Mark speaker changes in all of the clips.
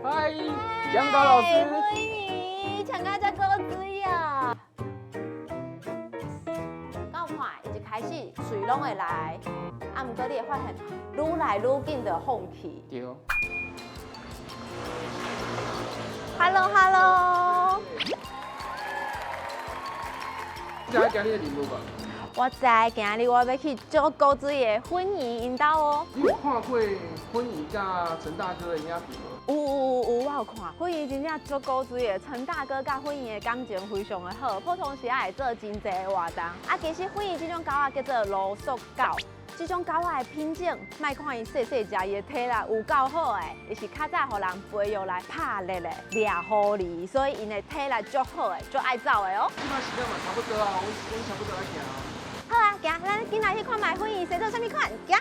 Speaker 1: 嗨，楊桃老師。
Speaker 2: 歡迎，唱甲遮古錐啊！敢有看？伊一開始喙攏會來，啊，毋過你會發現愈來愈緊就放棄。
Speaker 1: 對。
Speaker 2: Hello，Hello。
Speaker 1: 你知今日的任務無？
Speaker 2: 我知，今日我欲去足古錐的芬姨𪜶兜哦。
Speaker 1: 你有看過芬姨佮陳大哥的影片無？
Speaker 2: 有有有有，我有看。芬姨真正足古錐的，陳大哥佮芬姨的感情非常的好，普通時仔會做真濟的活動。啊，其實芬姨這種狗仔叫做盧索狗，這種狗仔的品種，莫看伊細細隻，伊的體力有夠好的，伊是較早予人培育來拍獵的獵狐狸，所以𪜶的體力足好的，足愛走的哦。
Speaker 1: 這擺時間嘛差不多啊，阮差不多愛行啊。
Speaker 2: 好啊，行，咱緊來去看覓芬姨生做啥物款，行。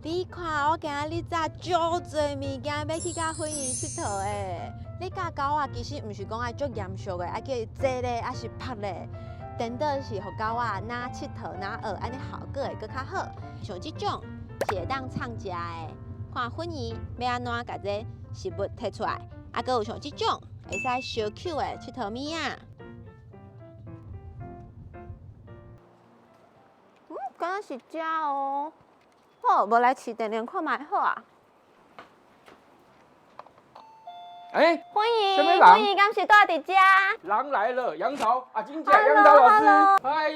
Speaker 2: 你看，我今日早足濟物件欲去佮芬姨𨑨迌的。你教狗仔其實毋是講愛足嚴肅的，愛叫伊坐咧，抑是拍咧，顛倒是予狗仔若𨑨迌若學，按呢效果會閣較好。像這種是會當藏食的，看芬姨欲按怎共這食物提出來，啊，閣有像這種會使相抾的𨑨迌物仔。敢若是遮哦。好，無來試電電看覓好啊。
Speaker 1: 欸，
Speaker 2: 芬姨，
Speaker 1: 啥物人？
Speaker 2: 芬姨敢是蹛佇遮？
Speaker 1: 人來了，楊桃啊，真正楊桃老師，嗨，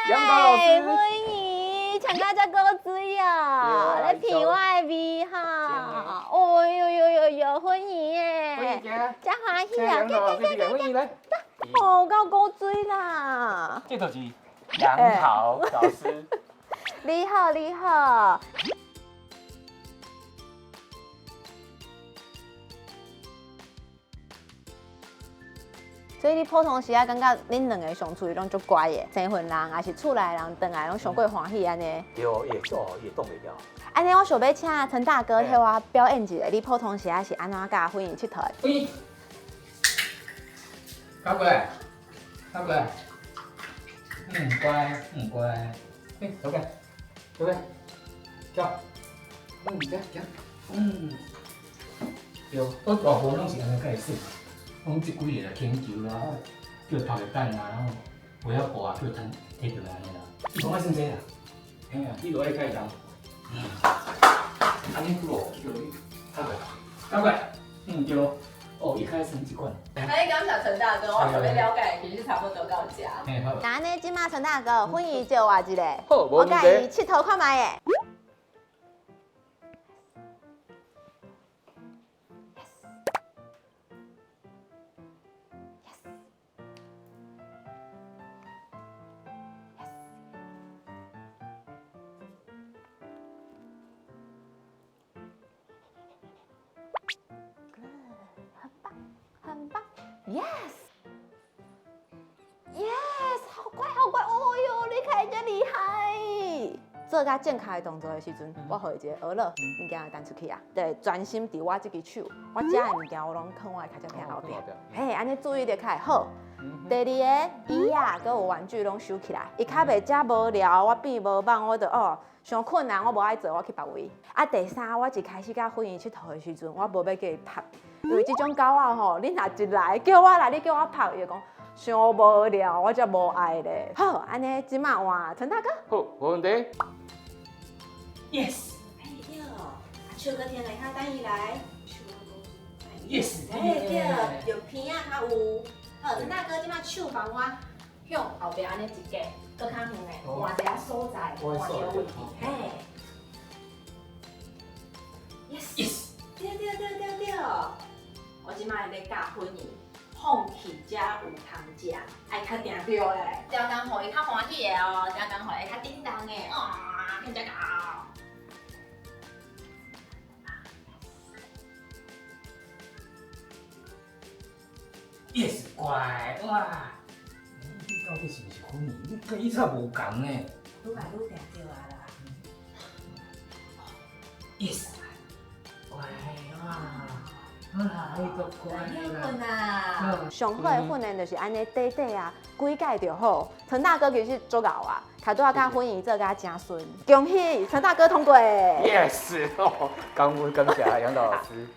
Speaker 1: 楊桃老師。
Speaker 2: 芬姨，穿甲遮古錐哦，咧聞我的味哈。哦喲喲喲喲，芬姨耶，
Speaker 1: 芬姨行，
Speaker 2: 真歡喜啊！
Speaker 1: 楊桃老師，芬姨來。
Speaker 2: 哦，夠古錐啦。
Speaker 1: 這就是楊桃老師。
Speaker 2: 你好，你好。所以你普通時仔感覺恁兩个相處攏足乖的，生份人抑是厝內人轉來攏上過歡喜按呢。
Speaker 3: 對，伊會做，伊會擋袂牢。
Speaker 2: 按呢，我想欲請陳大哥替我表演一下，你普通時仔是按怎佮芬姨𨑨迌的？
Speaker 1: 芬姨，靠過來，靠過來。嗯，乖，嗯乖。欸，走開，走開，跳。嗯，行行。嗯。對，我大部分攏是按呢共伊耍。阮這幾个來牽球啊，叫伊拍個蛋啊，然後袂曉跋，叫伊趁提著來按呢啦。伊講愛耍這啦，嘿啊，你就愛共伊鬥。嗯，按呢久哦，叫伊靠過來，靠過來，嗯對，哦，伊較愛耍這款。
Speaker 2: 哎，感謝陳大哥，我想欲了解，其實差不多到遮。
Speaker 1: 嘿好。
Speaker 2: 那按呢，這馬陳大哥，芬姨借我一下，
Speaker 1: 好，無
Speaker 2: 我
Speaker 1: 問題。
Speaker 2: 共伊𨑨迌看覓的。很棒，Yes，Yes，好乖好乖，哦喲，你看真厲害。做較正確的動作的時陣，我予伊一個娛樂物件彈出去啊，對，專心佇我這支手，我食的物件我攏囥我的跤跡片後壁，嘿，按呢注意力較會好。第二個，椅仔閣有玩具攏收起來，伊較袂遮無聊，我變無蠓，我就哦，傷困難，我無愛做，我去別位。啊，第三，我一開始佮芬姨𨑨迌的時陣，我無欲叫伊拍，因為這種狗仔吼，你若一來叫我來，你叫我拍，伊會講傷無聊，我才無愛咧。好，按呢這馬換陳大哥。
Speaker 1: 好，無問題。
Speaker 3: Yes。
Speaker 2: 哎對，啊手閣停下，等伊來。
Speaker 3: Yes。
Speaker 2: 哎對，著鼻仔較有。好，陳大哥，這馬手幫我向後壁按呢一格，閣較遠的，換一下所在，換一个位置。嘿。Yes。對對對對對。我這馬咧教芬姨，放棄才有通食，愛較定著的，定工予伊較歡喜的哦，定工予伊較叮當的，哇，變遮𠢕。
Speaker 3: Yes，乖哇！你到底是毋是芬姨？你佮伊煞無仝呢？
Speaker 2: 愈來愈定著啊啦！
Speaker 3: Yes，乖哇！好啦，
Speaker 1: 足乖啦。
Speaker 2: 上好的訓練就是按呢短短啊，幾擺就好。陳大哥其實足𠢕啊，頭拄仔佮芬姨做甲誠順，恭喜陳大哥通過。
Speaker 1: Yes，哦，感恩感謝楊導老師。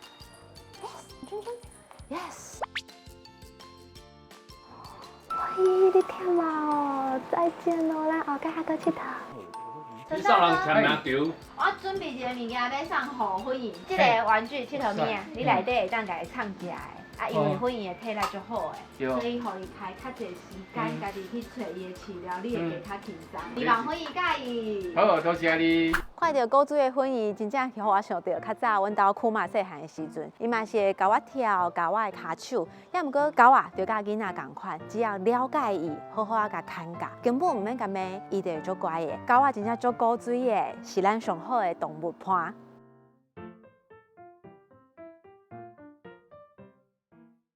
Speaker 2: Yes。喂，你忝啊哦，再見咯，咱後蓋還閣𨑨迌。
Speaker 4: 你送人簽名條。
Speaker 2: 我準備一个物件欲送予芬姨，這个玩具𨑨迌物仔，你內底會當共伊藏起來。啊，因為芬姨的體力足好的，所以予伊開較濟時間，家己去揣伊的飼料，你會加較輕鬆。希望芬姨佮意。
Speaker 1: 好，多謝你。
Speaker 2: 看著古錐的芬姨，真正予我想著較早阮兜庫瑪細漢的時陣，伊嘛是會共我跳，共我的跤手。也毋過狗仔就佮囡仔仝款，只要了解伊，好好仔共牽教，根本毋免共罵，伊就會足乖的。狗仔真正足古錐的，是咱上好的動物伴。